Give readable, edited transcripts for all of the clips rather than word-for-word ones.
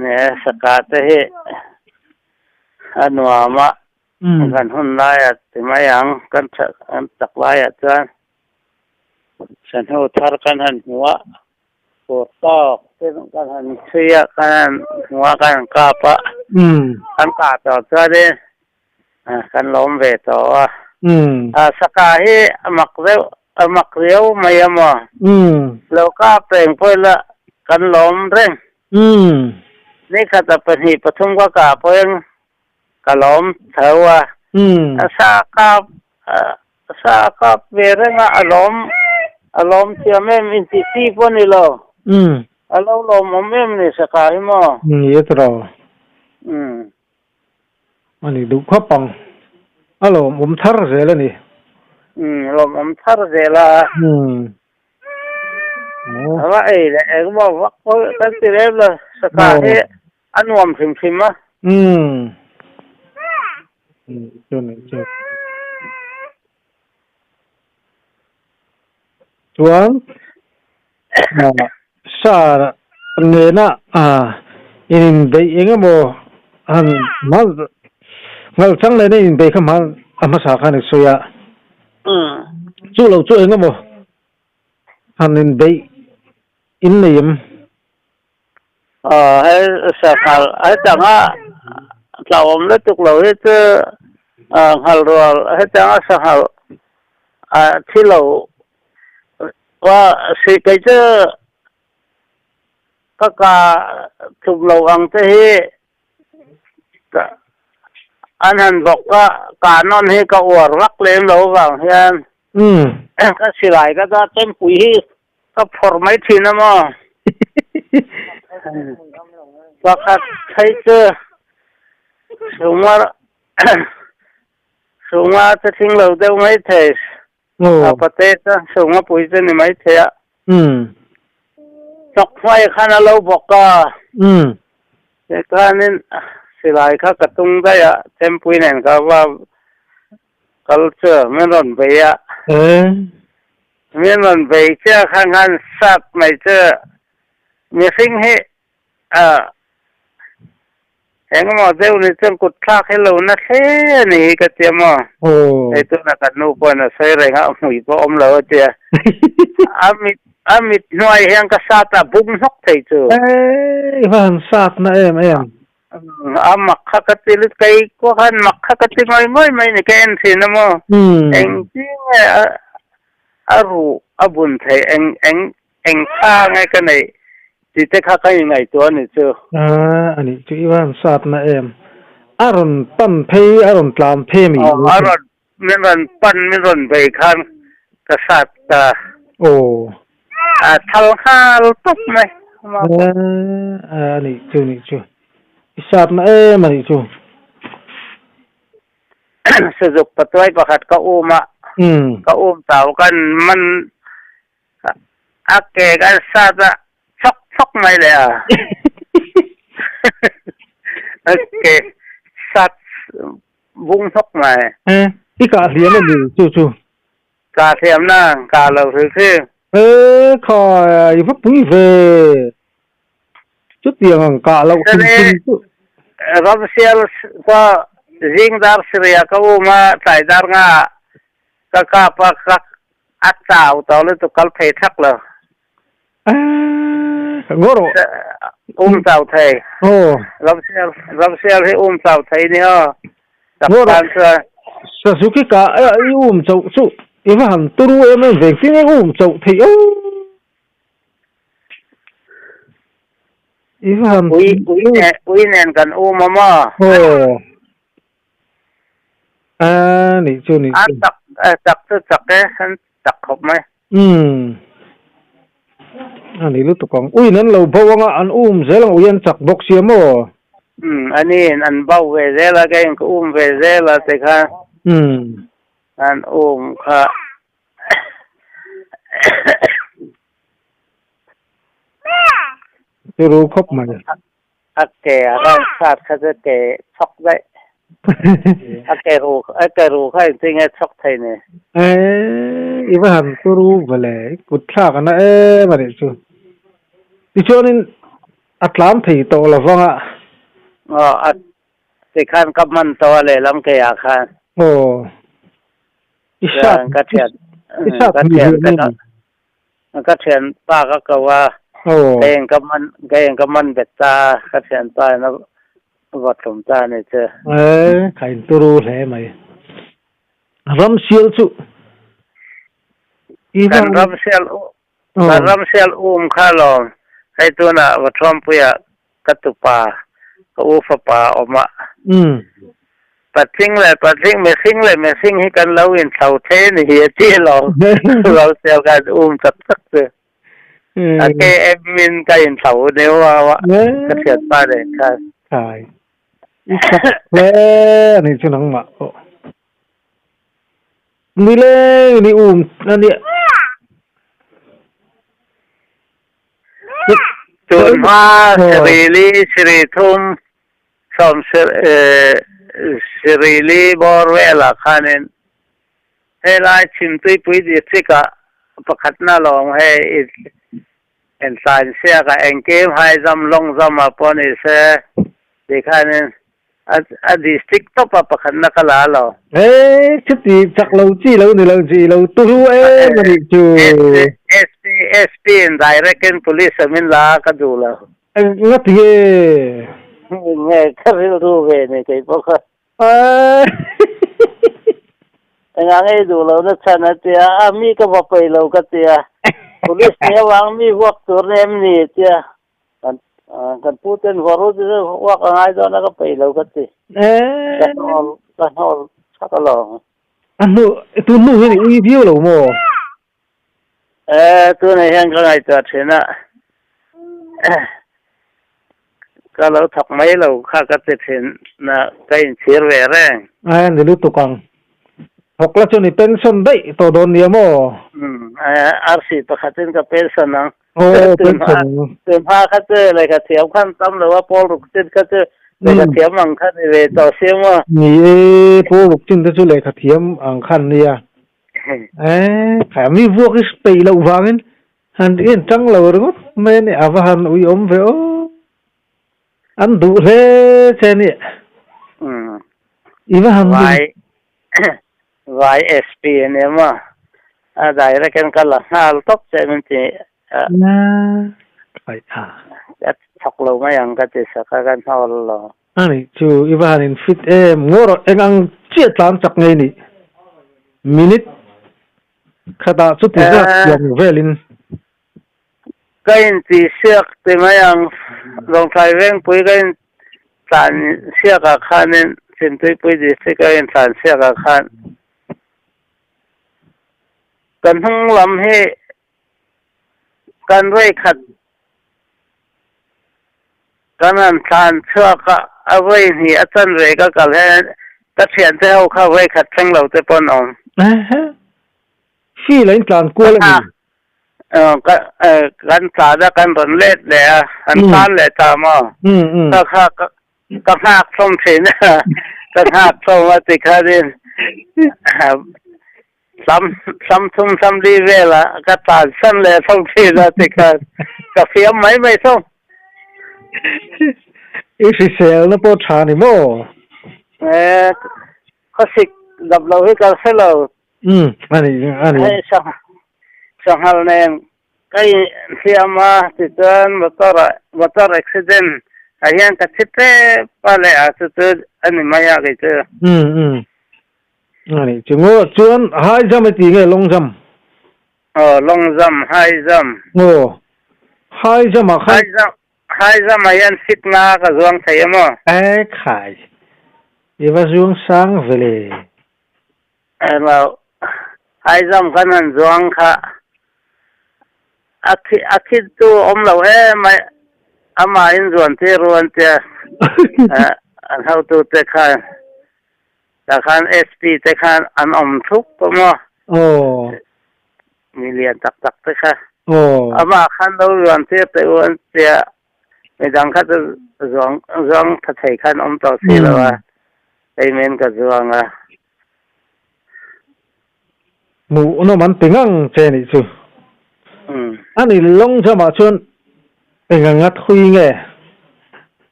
Ne saka te hi a nuam a, kan hun laiah ti mai ang, kan kan chak laiah chuan sahnu thar kan han hmu a, tur tawk te kan han chhui a, kan han hmu a, kan han kap a, kan kah tawh chuanin kan lawm ve tawh a. Saka hi a mak deuh, a mak riau mai a maw? Lo kap reng pawh ila kan lawm reng. Nikhat a pahnih pathum ka kah pawhin ka lawm tho a. Sa kap, sa kap ve reng a, a lawm, a lawm thiam em intih chi pawh a ni lo. A lo lawmawm em ni saka hi maw? Ni e tiraw. A ni duh khawp ang. A lawmawm thar zel a ni. Umm lawmawm thar zel a. Umm. A va ei leh eng maw vak pawh kan ti lem lo. Saka hi a nuam hrim hrim a. Umm. Chuan sa nena in inbeih eng emaw han hma nghal chang nena in inbeih kha hma a hmasa khan i sawi a, chu lo chu eng emaw han inbeih in nei em? Aw hei sanghal hetanga hlauhawm lutuk lo hi chu nghal rual hetanga sanghal a thi lo va si kei chu ka ka tluk lo ang te hi an han bawk ka ka nawn hi ka uar vak lem lo vang hian ka silai ka dah chempui hi Ka phawrh mai thin a maw? Pakhat phei chu Sumar Suma chu thing lo deuh mai thei. A pate chu Suma pui chu ni mai thei a. Hnawk hmai khan a lo bawk a. Tikhanin silai kha ka tung daih a, chempui nen ka va Kal chu min rawn bei a. Min rawn bei chiah khan khan sap mai chu mihring hi engemaw deuh ni chuan kut thlak hi lo na hle a ni hi ka tia maw. Hei tuna kan nu pawhin a sawi reng a, hmui pawh awm lo a tia. A mit a mit hnuai hian ka sat a bum hnawk thei chu. I va han sat na em em. A mak kha ka ti lut kei pawh khan mak kha ka ti ngawi ngawi mai ni ka en thin a maw engtin nge a a ruh a bun theih eng eng eng tha nge ka neih tih te kha ka ingaihtuah a ni chu. A nih chu i van sat na em a rawn pan phei a rawn tlan phei a mi Aw a rawn min rawn pan min rawn bei khan ka sat ta. Aw. A thal nghal tawp mai. A nih chu nih chu. I sat na em a nih chu. Sazuk patuai pakhat ka um a. Ka um tau kan man a ke kan sat a chawk chawk mai leh a. A ke sat vung hnawk mai. I kah hliam a ni chu chu. Kah hliam na kah lo hrim hrim. E kha i va pui ve. Chutiang ang kah loh hrim hrim chu. Ramsial kua zing dar Syria ka um a tlai dar nga ka kap a ka a chau tawh lutuk kal phei thak lo. Ngawh rawh. Um chau thei. Ramsial Ramsial hi um chau thei ni aw. Ngawh rawh. Suzuki ka i um chauh chu i va han turu em em veng tin eng um chauh theih aw. I va han Ui ui nen ui nen kan um a maw. Aw. A nih chu nih chu. A chak chak chu chak e an chak khawp mai. Umm. A ni lutuk ang. Uiin an lo bo anga an um zel ang ui an chak bawk sia maw? Umm aniin an bo ve zel a keiin ka um ve zel a tikha. Umm. An um kha. Turu khawp mai. A ke a rawn sat kha chu ke chhawk daih. A ke ru a ke ru kha engtin nge chhawk thei ni? Eii i va han turu ve le, i kut thlak a na em a nih chu. Tichuanin a tlan thei tawh lo vang a. Aw a tikhan ka hman tawh a lehlam keiah khan. Aw i hrat Ka thian i hrat ka ni thian hi te ka ka thian pa ka ko a aw keiin ka man keiin ka man bet ta a ka thian pa in a va tlum ta a ni chu. E kha in turu hle mai. Ramsial chu i Kan ramsial Kan ramsial um kha lawm hei tunah Vathuampuia ka tupa ka u fapa a awm a. Patling leh patling mihring leh mihring hi kan lo inthlo thei a ni hi a ti lawm ramsial kan um tak tak chu. A KM in ka inthlo deuh a ka thianpa nen khan. Khai i chak hle a nih chu nangmah pawh. Nileng ni um a nia. Tun hma Sirili Siri thum sawm Sirili bawr velah khanin helai Chhimtuipui district ah pakhatna lawng hei Entlai siakah engkim high jump long jump ah pawh ni se tih khanin a district tawp a pakhatna ka la lo. He chuti chak lo chi lo ni lo chi lo turu em a nih chu. SP SP in direct in police a min la a ka duh lo. Eng nga ti nge? Nge ka rilru ve ni kei pawh kha. Engah nge i duh lo na chhan a tia, a mi ka va paih lo ka tia, police ni avang mi vuak tur ni em ni tia, kan kan pu ten vawr u chu vuak a ngai dawn a ka paih lo ka ti, ka hnawl ka hnawl chak alawm. A hnu tun hnu hian i ui viau lo maw? E, tunah hian ka ngaihtuah thin a, ka lo thawk mai lo kha ka ti thin na ka inchhir ve reng. A ni lutuk ang. Thawk la chuan i pension daih tawh dawn nia maw? Umm, RC pakhatin ka pension ang. Aw, pension ang. Tun hma kha chu lehkha thiam khan tam lo a, pawl ruk chin kha chu lehkha thiam ang kha ni ve tawh si maw? Ni e, pawl ruk chin te chu lehkha thiam ang khan nia. Eh, kha mi vuak i peih loh vangin han en tang lo ringawt mai a ni, a va han ui awm ve aw. An duh hle che a ni. I va han Vai vai SP a ni maw? A direct in ka la nghal tawp che min ti. Khai a. Ka thawk lo mai ang ka ti sak a, ka hnawl lo. A nih chu i va han in fit em ngaw rawh eng ang chiah tlan chak ngei nih minute khatah chuti zat siam velin. Ka inti siak ti mai ang Lawngtlai Vengpui ka in tlan siak ah khanin Chhimtuipui district ka in tlan siak ah khan ka hnung lam hi kan vei khat Kan han thlan chhuak a, a vawi hnih a chan ve ka kal hian ka thiante ho kha vawi khat thleng lo te pawh an awm. Feel a in tlan kual a ni. Ka kan tlan a, kan rawn let leh a, an tlan leh ta maw? Ka kha ka nghak hlawm thin a, ka nghak hlawm a tikhanin Sam sam thum sam li vela ka tlan san leh tho thin a tikhan ka fiam mai mai tho. I hriselna pawh tha ni maw? E, khawsik dap lo hi ka hre lo. Umm, a ni, a ni. Hei sanghal nen ka inhliam a, tichuan motor ah motor accident ah hian ka thi tep a leh a chu chu a ni mai a kei chu. Umm, umm. Ani chu ngaw chuan high jump a ti nge long jump? Aw long jump, high jump. Aw high jump ah khan. High jump, high jump ah hian fit nga ka zuang thei em aw? E khai, i va zuang sang ve le. Elo, high jump kan han zuang kha a khi a khi tu awm lo em mai, amahin zuan tir ru an tia an hotu te khan. Tah khan SP te khan an awm thup tawh maw? Aw. Mi lian tak tak te kha. Aw. Amah khan lo zuan tir teh u an tia, midang kha chu zuang zuang tha thei khan awm tawh si lo a, keimen ka zuang a. Hmuh nawm an ti ngang che nih chu. Umm. Ani long jump ah chuan eng anga thui nge?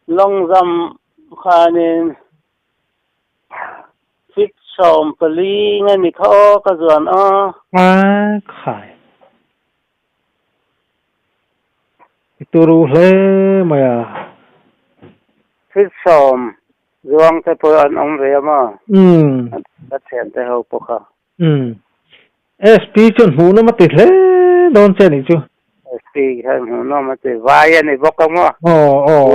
Lawngzam khanin fit 14 nge ni kha aw ka zuan aw. A khai. I turu hle mai a. Fit 10 zuang te pawh an awm ve a maw? Umm. Ka thiante ho pawh kha. Umm. SP chuan hmuhnawm a ti hle dawn che anih chu. SP hian hmuhnawm a ti vai a ni bawk a maw? Aw aw.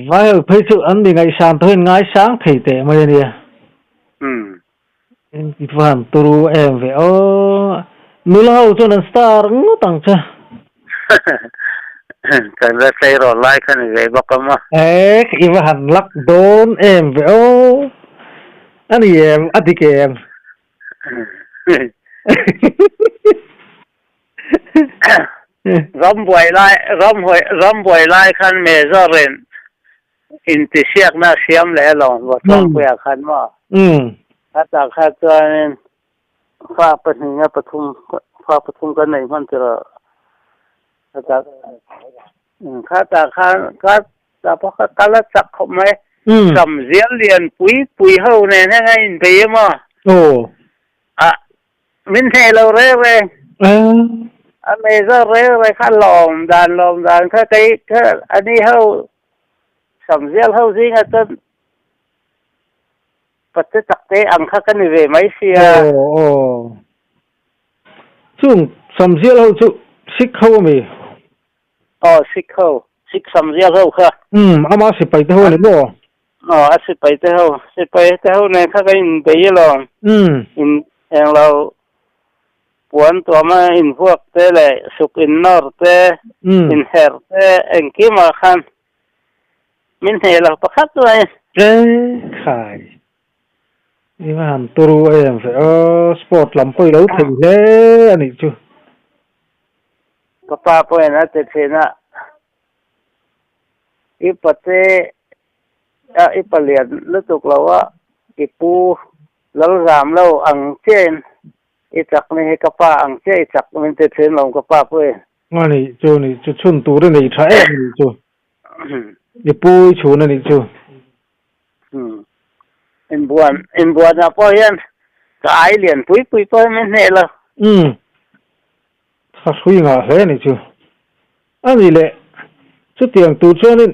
Vai ho phei chu an mi ngaihsan tawh hian ngaisang thei teh mai a nia. Umm. I van turu em ve aw. Nula ho chuan an star ngawt ang che. Kan la tleirawl lai kha ni ve bawk a maw. Ek, i va han lak dawn em ve aw. A ni em, a dik em. Ram buai lai, ram hawi, ram buai lai khan Major-in intihsiakna a siam leh alawm, Vawtawngpuia khan maw? Khatah kha chuanin Fa pahnih nge pathum, fa pathum kan nei hman tirh khatah khatah khan ka ta pawh kha kal a chak khawp mai. Sam zial lian pui pui ho nen hian a inbei emaw? Aw. A min hneh lo reng reng. A mei zawk reng reng kha lawm dan lawm dan kha kei kha ani ho sam zial ho zingah chuan Pate takte ang kha ka ni ve mai sia. Aw aw. Chung Samzial ho chu Sikh ho ami? Aw Sikh ho. Sikh Samzial ho kha. Umm ama sipai te ho ani maw? Aw a sipai te ho. Sipai te ho nen kha ka inbei alawm. Umm. In englo puan tuama invuak te leh suk innawr te, inherh te engkimah khan Min hneh lo pakhat mai. E khai. I va han turu em ve aw, sport lam pawh i lo thei hle a nih chu. Ka pa pawhin a ti thin a, i pate a i palian lutuk lo a, i pu Lalzam lo ang chiahin i chak ni hi ka pa ang chiah i chak min ti thin lo ka pa pawhin. A nih chu nih chu chhun tur i nei tha em a nih chu. I pu i chhun a nih chu. Inbuan inbuanah pawh hian ka ai lian pui pui pawh hian min hneh lo. Umm. Tha hrui ngah hle a nih chu. A nih leh chutiang tur chuanin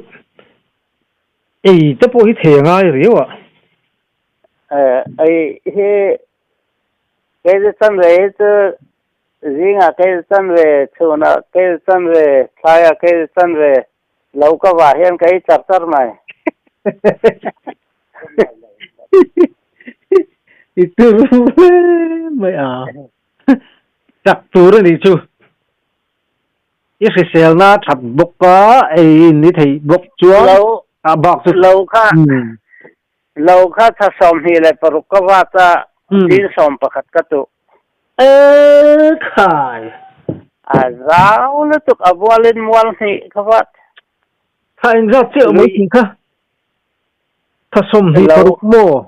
ei te pawh hi thei a ngai riau a. Ei hi kei chu chanve hi chu Zingah kei chanve, chhunah kei chanve, thlaiah kei chanve, lo ka vah hian ka ei char char mai. I tur hle mai a, chak tur a nih chu. I hriselna a that bawk a, ei in i theih bawk chuan a bak chu. Lo kha Lo kha thla 26 ka vat a, tin 11 ka tuh. E khai! A zau lutuk a bualin mual hnih ka vat. Thla engzat chiah mai tih kha? Thla 26 maw?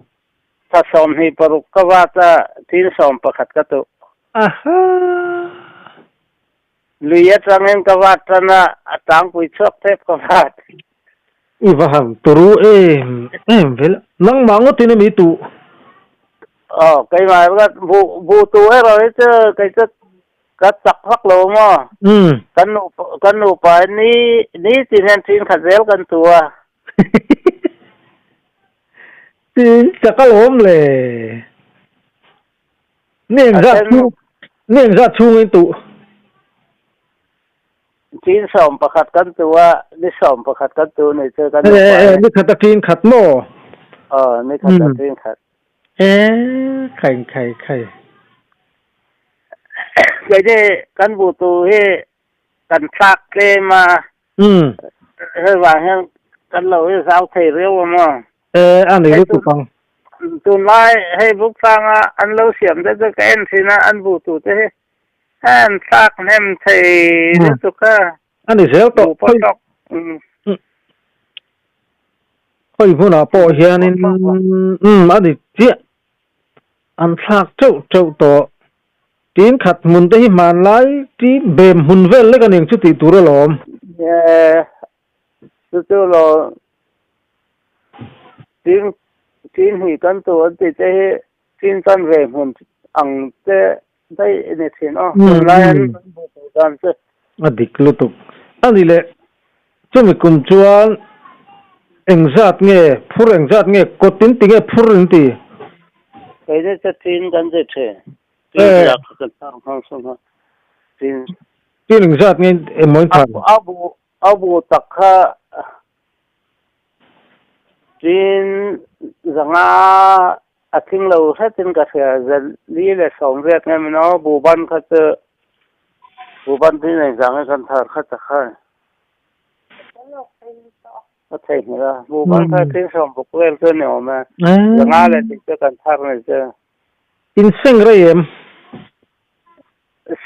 Thla 26 ka vat a, tin 11 ka tuh. Aha! Lui atangin ka vat tan a, a tlangpui chhuak tep ka vat. I va han turu em em ve la, nangmah ngawtin ami tuh? Aw, keimah ringawt, buh buh tuh erawh hi chu kei chu ka chak vak lo maw? Umm. Kan nu kan nupa hi ni ni tin hian thin khat zel kan tuh a. Tin chak alawm le. Ni engzat chhung ni engzat chhungin tuh? Tin 11 kan tuh a, ni 11 kan tuh ni chu kan nupa hi. Ni khat a tin khat maw? Aw, ni khat a tin khat. E khai khai khai. Keini kan buh tuh hi kan thlak tlem a. Hei vang hian kan lo hi zau thei riau a maw? E a nei lutuk ang. Tunlai hei Buktlang a an lo siam te chu ka en thin a, an buh tu te hi an thlak hnem thei lutuk a. A ni zel tawh. Buh pawh tawk. Khawi hmunah pawh hianin a ni chiah. An thlak teuh teuh tawh. Tin khat hmun te hi hmanlai ti bem hmun vel lek a ning chu tih tur alawm. Chu chu lo tin tin hnih kan tu an tih te hi tin chan ve hmun ang te daih a ni thin aw. Tunlai an buh tur dan chu. A dik lutuk. A ni leh, chumi kum chuan engzat nge phur engzat nge kawt in ti nge phur in ti? Keini chu tin kan ti thin. Tin riak kha kan thar nghal sawn a, tin. Tin engzat nge emaw in thar? A bu A bu tak kha tin zanga a tling lo hretin ka hria, zali leh sawmriat nge min aw, buban kha chu buban tin engzang nge kan thar kha ta kha ka theihnghilh a, buban kha tin sawmbuk vel chu a ni awm e, zanga leh tih chu kan thar ni chu. Inseng rei em?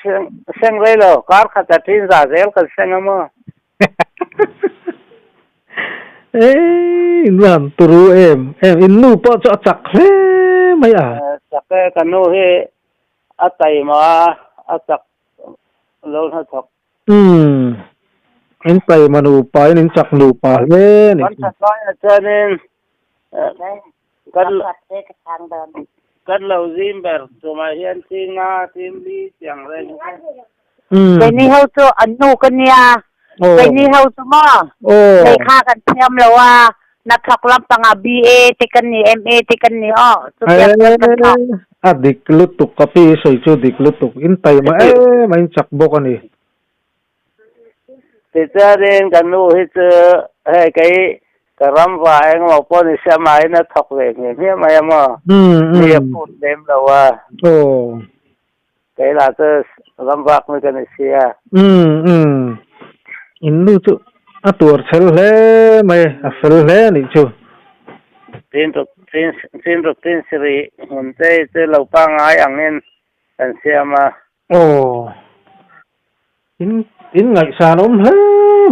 Seng seng rei lo, kar khat a ṭin za zel kan seng a maw? Ei, in han turu em em, in nu pawh chu a chak hle mai a. Chak e, ka nu hi a taima a, a chak lo hnathawk. Umm, in taima nupa in in chak nupa hle a ni. Kan ṭhat laiah chuanin Kan lo zim ber tumah hian Chinga team li chiang reng a. Keini ho chu an nu ka nia, keini ho chu maw lehkha kan thiam lo a, hnathawk lampangah BA te kan ni, MA te kan ni aw, chutiang chuan kan thawk. A dik lutuk ka pi sawi chu dik lutuk, in taima em a in chak bawk a ni. Tichuanin ka nu hi chu hei kei ka ram va engemaw pawh ni se amahin a thawk ve hmiah hmiah mai a maw? Mi a phut lem lo a. Kei lah chu ram vak mi ka ni si a. In nu chu a tuar chhel hle mai, a fel hle a nih chu. Chin ruk chin sirih hmun te hi chu lo pangngai angin kan siam a. Aw, in in ngaihsan awm hle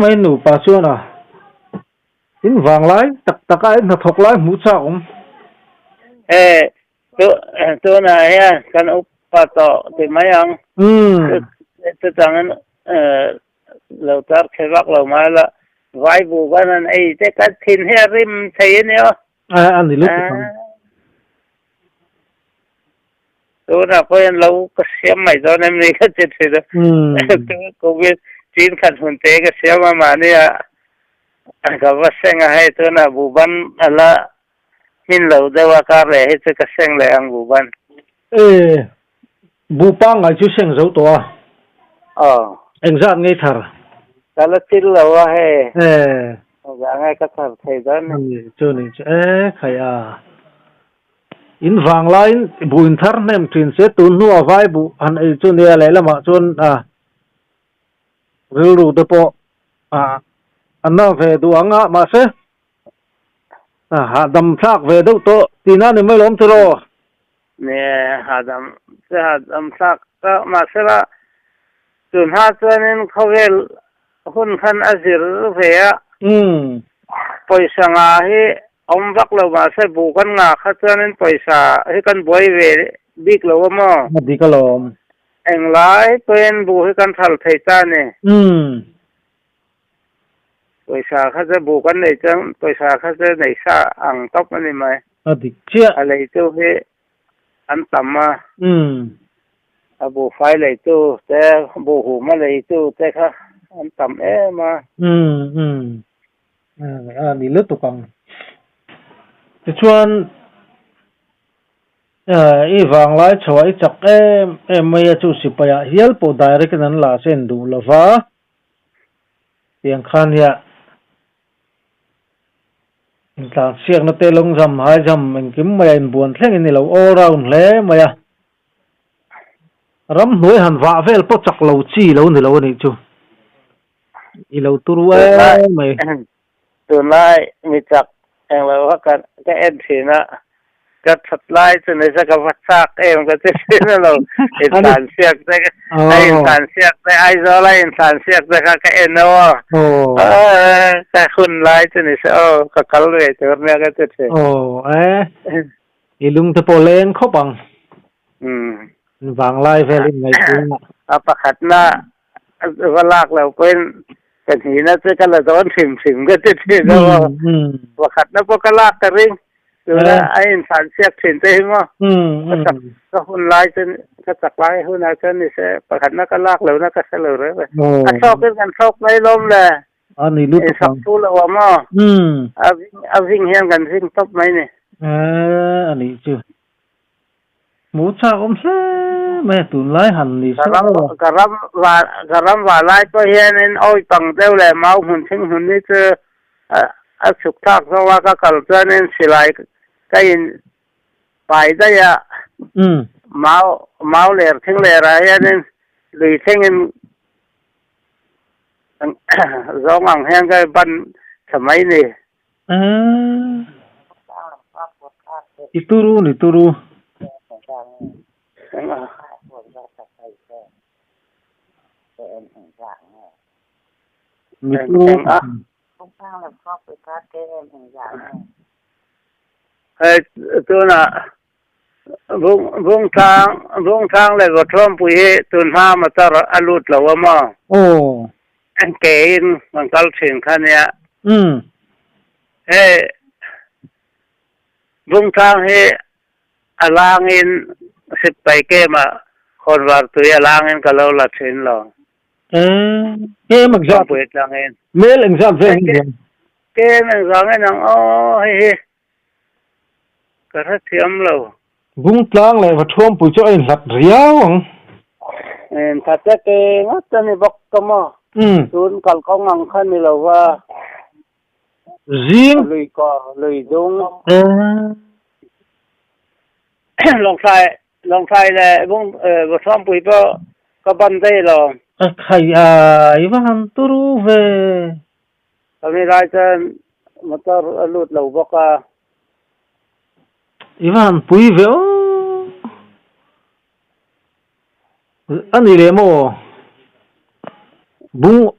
mai nupa chuan a, in vang lai tak tak a in hnathawk lai hmuh chak awm. He tu tunah hian kan upa tawh ti mai ang, chutangin lo tar thei vak lo mai la, vai bu kan han ei te kan thin hi a rim thei a nia. A ni lutuk ang. Tunah pawh hian lo ka siam mai dawn em ni ka ti thin a. Covid chin khat hun te ka siam a mahni a ka va seng a hei tunah buban a la hmin lo deuh a kar leh hi chu ka seng leh ang buban. E bu pangngai chu seng zo tawh a. Aw. Engzat ngei thar? Ka la thil lo a hei. E. Engzah nge ka thar thei dawn ni. Chu ni chu e khai a. In vanglaiin buh in thar hnem thin se tun hnua vai buh han ei chu nia lehlamah chuan a rilru te pawh a a na ve duh ang a mahse a hahdam thlak ve deuh tawh tihna a ni mai lawm tiraw. Nia hahdam che hahdam thlak ta mahse la tun hma chuanin khawvel hun khan a zir ve a pawisa nga hi Awm vak lo mahse buh kan ngah kha chuanin pawisa hi kan buai ve bik lo a maw? A dik alawm. Englai pawhin buh hi kan thal thei ta a ni. Pawisa kha chu buh kan nei chuan pawisa kha chu nei sa ang tawp a ni mai. A dik chiah. A leitu hi an tam a. A buhfai leitu te, buhhuma leitu te kha an tam em a. A ni lutuk ang. Tichuan i vanglai chhoah i chak em em mai a, chu sipaiah hial pawh direct in an la sen duh lo va, tiang khan hiah intlansiakna te long jump, high jump engkim mai a inbuan thleng in i lo all round hle mai a. Ramhnuai han vah vel pawh chak lo chi lo ni lo a nih chu. I lo turu em mai. Tunlai mi chak englo kha ka ka en thin a, ka that lai chu ni se ka va chak em ka ti thin a lo. Intlan siak te a intlan siak te Aizawl a intlan siak te kha ka en a aw. Ka hun lai chu ni se aw ka kal ve tur nia ka ti thin. Aw e, i lung te pawh leng khawp ang. Vanglai vel in ngaihtuah. A pakhatna va lak lo pawhin. Ka hnihna chu ka la dawn hrim hrim ka ti thin a maw. Pakhatna pawh ka lak ka ring. Tuna a inthlan chhiak thin te hi maw. Ka chak ka hun lai chu ka chak lai hunah chuan ni se pakhatna ka lak lohna ka hre lo reng reng. A thlawkin kan thlawk mai lawm le. A ni lutuk ang. Sak thu lo a maw. A zing hian kan zing tawp mai ni. A nih chu. Hmuh chak awm hle mai a tunlai han ni se aw. Ka ram va ka ram va lai pawh hianin awi pang deuh leh mau hmun thing hmun hi chu a chhuk thlak zawk a, ka kal chuanin silai ka in pai daih a, mau mau ler thing lerah hianin lui thlengin zawng ang hian ka ban tha mai ni. I turu ni turu. Mi turu. Hei tunah Bung Bungtlang Bungtlang leh Vawthuampui hi tun hma motor a lut lo a maw? Aw. Ke in kan kal thin kha nia. Umm. Hei Bungtlang hi a langin Sipai Camp-ah khawnvar tui a langin ka lo la thin lo. Eh, kem engzat? Vawthuampui atlangin. Mel engzat vel hi niang? Kem engzah nge nang aw hei hi. Ka hrethiam lo. Bungtlang leh Vathuampui chu a inhlat riau ang. Inthat e ke ngawt a ni bawk ka maw? Tun kalkawng ang kha ni lo va. Zing. Lui kawr, lui dung. Lawngthlai, Lawngthlai leh Bung Vathuampui pawh ka ban daih lo. A khai a, i va han turu ve. Kami lai chuan motor a lut lo bawk a. I va han pui ve aw. A ni leh maw? Bung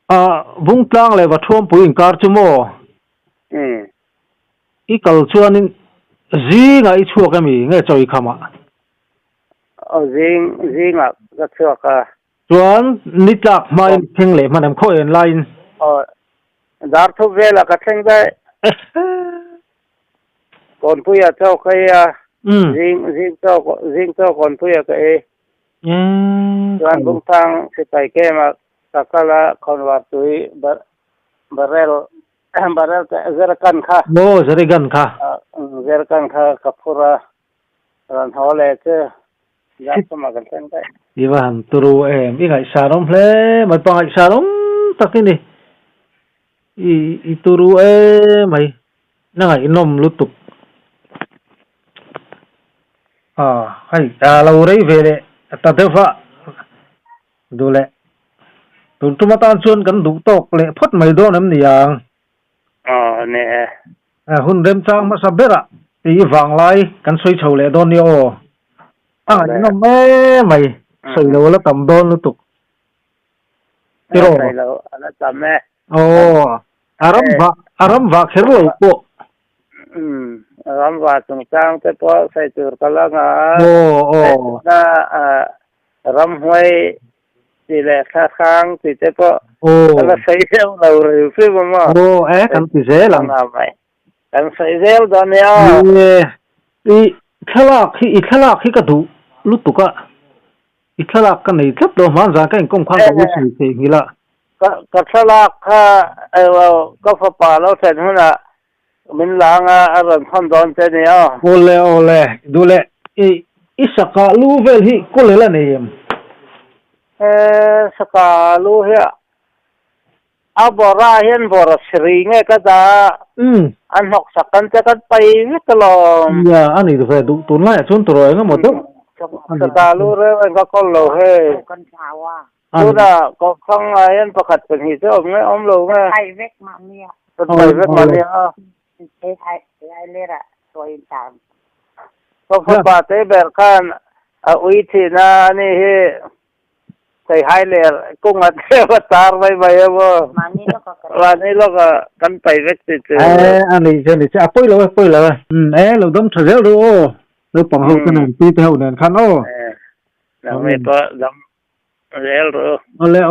a Bungtlang leh Vathuampui inkar chu maw? Umm. I kal chuanin zingah i chhuak emi nge chawi khamah? Aw zing zingah ka chhuak a. Chuan ni tlak hmain thleng leh hman em khaw en laiin. Aw, dar thup velah ka thleng daih. Kawnpuia chaw ka ei a, zing zing chaw zing chaw kawnpuia ka ei. Chuan Bungthang sipai camp-ah ka kal a, khawnvar tui barrel barrel te zerkan kha. Maw zerigan kha. Zerkan kha ka phur a, rawn haw leh chu. I va han turu em, i ngaihsan awm hle mai, pa ngaihsan awm tak i ni, i i turu em mai, na ngaihnawm lutuk. A hei a lo rei ve leh ta deuh va duh leh tun tum atan chuan kan duh tawk leh phawt mai dawn em ni ang. Aw ni e. Hun remchang hmasa berah tih vanglai kan sawi chho leh dawn nia aw. A ngaihnawm em mai, sawi lo a la tam dawn lutuk. Tiraw? Sawi lo a la tam e. Aw, a ram vah, a ram vah kher lo pawh. Umm, a ram vah chungchang te pawh sawi tur ka la ngah a. Aw, aw. Na ramhuai Tih leh thla hrang tih te pawh a la sawi deuh lo ril hrim a maw? Aw e, kan ti zel ang. Kan sawi zel dawn nia. Ni e, i thlalak hi, i thlalak hi ka duh lutuk a, i thlalak ka nei tlat lo, hmanzan ka inkawm khan ka lo sawi theih nghilh a. Ka thlalak kha ka fapa lo thlen hunah min la anga a rawn thawn dawn che nia. Awle awle duh leh i i saka lu vel hi kawlel a nei em? He saka lu hi a bawrah hian bawr a siri nge ka dah a, a hnawk sak kan che kan pai vek alawm. Nia a nei ve duh tunlaiah chuan turaw eng emaw deuh a nei. Saka lu reng reng ka kawl lo hei. Tunah kawngkhang ah hian pakhat pahnih chu awm nge awm lo nge? Pai vek mah nia. Kan pai vek mah nia. Lai ler ah sawi in tang. Ka fapa te ber khan a ui thin a ani hi thei hai ler kung a tlem a tar mai mai a maw. Mahni lawk a kan. Mahni lawk a kan pai vek ti chu. E ani chu ani chu a pawi lo e pawi lo e. E lo dam tha zel ru aw. Naupang ho te nen pi te ho nen khan aw. Nangni pawh dam zel ru. Awle.